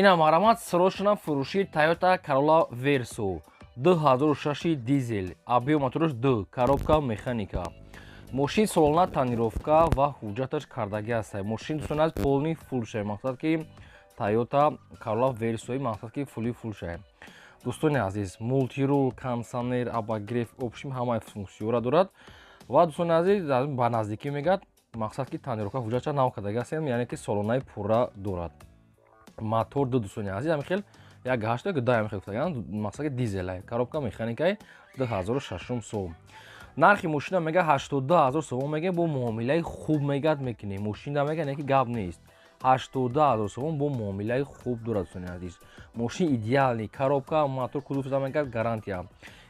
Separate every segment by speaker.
Speaker 1: Ина, марҳамат, срочно фурӯши Toyota Corolla Verso 2006 дизел, объем мотораш 2, коробка механика. Мошин солона тонировка ва ҳуҷҷаташ кардагӣ аст. Мошин, дӯстон азиз, полный фул шай, мақсад ки Toyota Corolla Verso, мақсад ки фули фул шай. Дӯстони азиз, мультирул, кондиционер, обогрев, общем, ҳамаи функсияро дорад. Ва, дӯстони азиз, ба наздикӣ мегӯяд, мақсад ки тонировка, ҳуҷҷатша нав кардагӣ ҳастем, яъне ки солонаи пурра дорад. Мотор 2, дӯстони азиз, ҳамин хел як ҳашта ки даҳ хел гуфтаган, мақсад ки дизелай, коробка механикай, 2006 сол. Нархи мошина мега 82 000 сомон мега, бо муомилаи хуб мегад мекунем. Мошина мега, не ки гап нест, 82 000 сомон бо муомилаи хуб дорад. Дӯстони азиз, мошин идеальный, коробка, мотор, кузов мегад гарантия.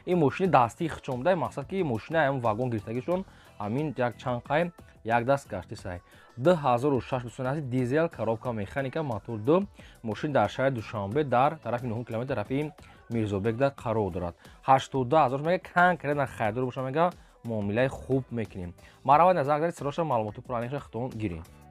Speaker 1: Ин мошини дастии хичомдай, мақсад ки мошина ҳам вагон гирифтагишон, ҳамин як чанд қай як даст гаштисай. 2006, дӯстони азиз, дизел, коробка механика, мотор 2. Мошин дар шаҳри Душанбе, дар тарафи 9 километр, тарафи Мирзобекда қарор дорад. 82 000 мега, конкретно харидор боша, мега, муомилаи хуб мекунем. Марҳамат, назар гиред, срочно маълумоти пурра худтон гиред.